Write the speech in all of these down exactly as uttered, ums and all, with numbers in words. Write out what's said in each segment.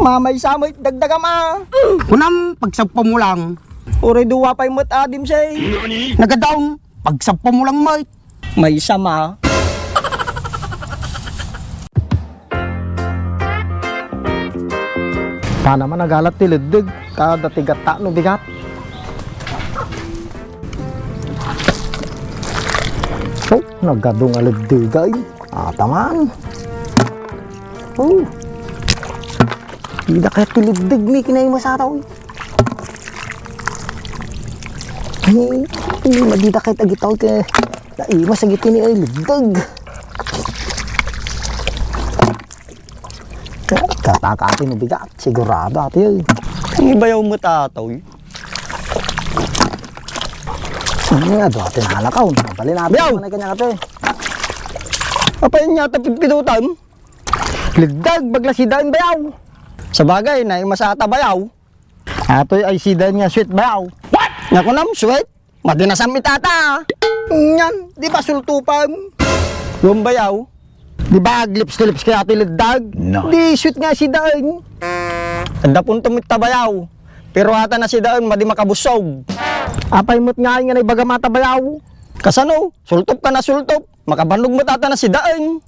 Mamaysa met, dagdagam a. Kunam, pagsagpam mo lang. Uray dua pay met a, Dimsay. Nagadaon, pagsagpam mo lang met. Maysa ma. Tana man nagalat ti leddeg, ta dati gatta no bigat. Oh, nagadu nga leddeg ay. Ataman. Oh. Dida kayat ti leddeg ni kinaimas ataw. Ay, ay, madida kayat agitaw ti naimas agiti ni ay leddeg. Kataka ati no bigat, sigurado ati ay. Ang ibayaw mo tataw. Ano nga do ati nalakaw? Nabalin ati. Biyaw! Ano kanya ati? Apay niya tapit pidutan? Leddeg, bagla sidaen bayaw. Sabagay, naimas ata bayaw. Atoy ay sidaen nga sweet bayaw. What? Nga kunam, sweet? Madinasam itata. Nyan, di ba sultupan? Yung bayaw. Di ba aglips-lips kaya ti leddeg? No. Di sweet nga sidaen. Adda punto mitta bayaw. Pero ata na sidaen, madi makabusog. Apay met nga ay nga naibaga mata bayaw. Kasano? Sultop ka na sultop. Makabannog met ata na sidaen.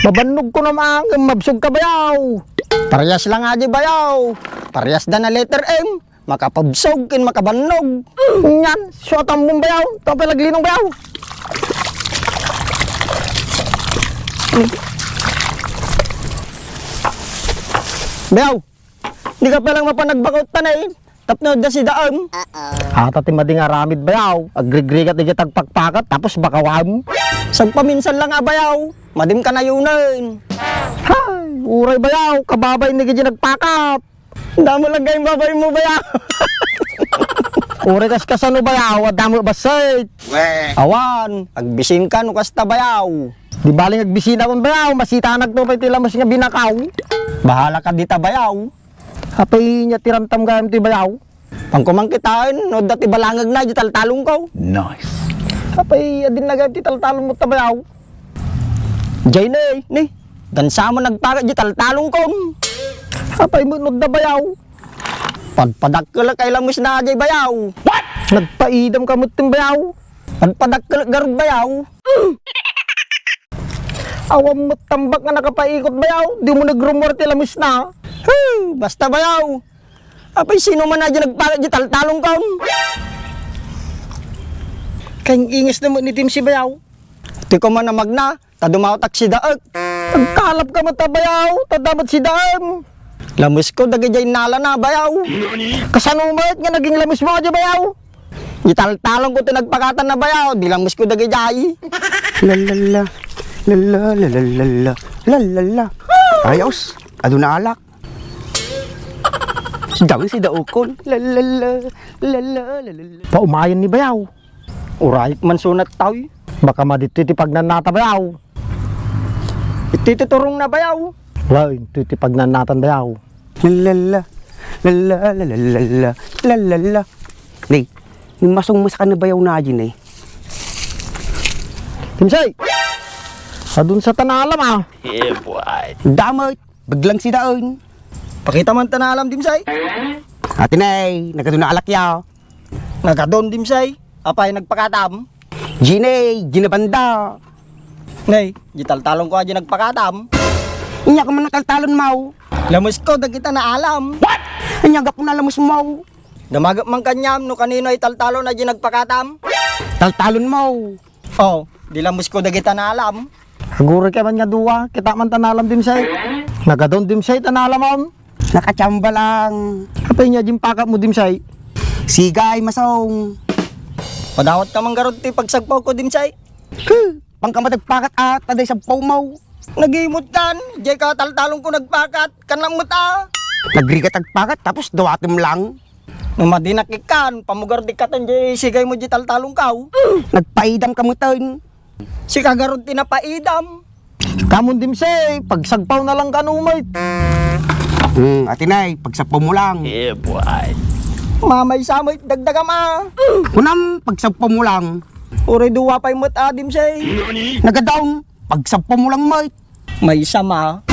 Mabannog ko na maangem, mabsog ka bayaw. Parehas lang aja bayaw. Parehas da na letter M. Makapabsog ken makabannog. Nyan, suatan mo bayaw. Tapay laglinong bayaw. Bayaw. Di ka palang mapan nagbakot tanay. Tapno da sidaen. Ata ti mading aramid bayaw. Agrigrigat iti tagpakpakat tapos bakawan. Sagpaminsan lang a bayaw. Madim ka nayunen. Hay, uray bayaw. Kababay ni gidi nagpakat. Damo lang kayong babay mo bayaw. Uray kas kasano bayaw. Adamo bassit. Awan. Agbisin ka no kasta bayaw. Di baling agbisina kon bayaw. Masitanag to pay ti lamas nga binakaw. Bahala ka dita bayaw. Apay nya ti rantam gayam ti bayaw? Pangkuman kitaen, no adda ti balangagna, di taltalongko. Nice. Apay, adin na gayam ti taltalong mo ta bayaw? Jay ne, ni, gansa mo nagpakat di taltalongko. Apay mo no adda bayaw? Padpadakkel kay lamus na jay bayaw. What? Nagpaidam ka mo ti bayaw? Padpadakkel garud bayaw. Awan met tambak nga nakapaikot bayaw, di mo nagrumor ti lamus na. Huh, basta bayaw. Apay sino man a di nagpakat di taltalongko? Kaing-inges na met ni Tim si bayaw. Ti ko man a magna, ta dumawatak sidaek. Agkalap ka met a bayaw, ta damat sidaem. Lamusko dagidiay nalana bayaw. Kasano met nga naging lamus mo a di bayaw? Italtalongko ti nagpakatan na bayaw, di lamusko dagidiay. Lalala, lala, lala, lala, lalala. Ayos, aduna alak. Dami si daukon. Lalala, lala, lalala. Paumayan ni bayaw. Urayek man sunat tawi. Baka madito ti pagnanata bayaw. Iti tuturong na bayaw. Wa, iti ti pagnanatan bayaw. Lalala, lala, lala, lala, lalala. Ni, ni masong masaka na bayaw na di ni. Timsay! Adun sa tanalam ah. Yeah, boy. Damay, baglang si daon. Pakita man tanalam, Dimsay. Ati nay, nagadun na alak ya. Nagadun, Dimsay. Apay nagpakatam? Ginay, ginabanda. Nay, di taltalon ko aja nagpakatam. Inya ka man nataltalon, Mau. Lamus ko, dagita na alam. What? Inya gapu na lamus, Mau. Damagap man kanyam, no kanino ay taltalon aja nagpakatam? Taltalon, Mau. Oh, di lamus ko dagita na alam. Aguri ka man nga dua, kita man tanalam, Dimsay. Nagadon, Dimsay, tanalam, am. Nakachamba lang. Apay niya, dimpakap mo, Dimsay? Sigay, masong. Padawat ka man garod ti pagsagpaw ko, Dimsay. Huh, pangkamatagpakat at, taday sagpaw mo. Nagimot kan, jay ka taltalong ko nagpakat, kanang muta. Nagrigat agpakat, tapos dawatem lang. No madinak ikan, pamugar di katan di sigay mo di taltalong kaw. Nagpaidam ka mutan. Sika garud ti napaidam. Kamon Dimsay, pagsagpaw na lang kano, mate. Hmm, Ate Nay, pagsagpaw mo lang. Yeah, boy. Mamay sa, mate, dagdagam, ah. Kunam, pagsagpaw mo lang. Uray duwa pay met, ah, Dimsay. Nagadaon, pagsagpaw mo lang, mate. Maysa ma.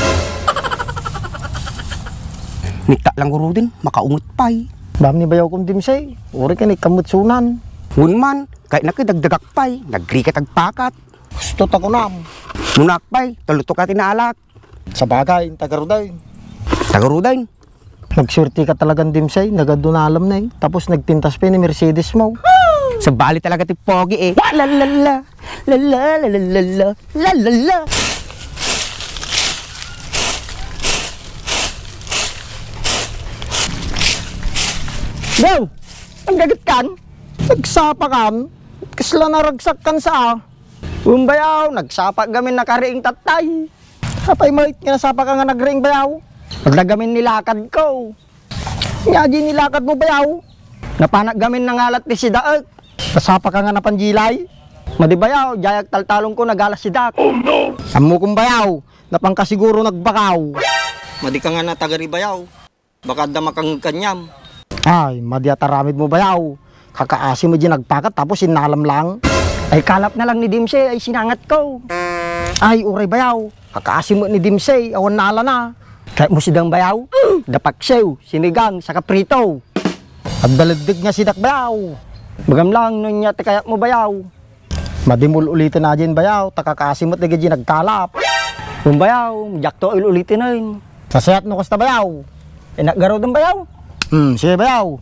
Mitta lang ngaruden, makaunget pay. Bam ni bayaw kon Dimsay, uri ka ni kamut sunan. Ngunman, kayatna ket dagdagak pay, nagrika ti agpakat. Husto ta kunam. Munak pay, taluto ka tinalak. Sabagay, tagaruden. Tagaruden. Nagsuerte ka talagan, Dimsay, nagadu nalam na eh. Tapos nagpintas pa ni Mercedes mo. Sabali talaga ti pogi eh. La la la. La la la la la la. La la la. Bayaw! Naggaget kan? Nagsapa kan? Kasla naragsak kan sa? Wen bayaw, nagsapa gamin nakariing tattay. Apay met nga nasapa ka nga nagriing bayaw? Adda gamin nilakad ko. Nya di nilakad mo bayaw? Napanak gamin nangalat ti sidaek. Nasapa ka nga napanjilay? Madi bayaw, diay agtaltalon ko nagalas sidak. Ammo kon bayaw, napan ka siguro nagbakaw. Madi ka nga natagari bayaw. Baka adda makangeg kaniam. Ay, madi a taramid mo bayaw. Kakaasi mo di nagpakat tapos innalam lang. Ay, kalap na lang ni Dimsay ay sinangat ko. Ay, uray bayaw. Kakaasi mo ni Dimsay, awan naalana. Kayat mo sidang bayaw? Dapaksiw, sinigang, saka prito. Agdaleddeg nga sidak bayaw. Bagam lang, no nya ti kayat mo bayaw. Madimul ulitin a din bayaw, ta kakaasi met dagiti nagkalap. Wen bayaw, diak to ul-ulitinen. Nasayat no kasta bayaw. Inaggaruden bayaw. Hmm, sige bayaw.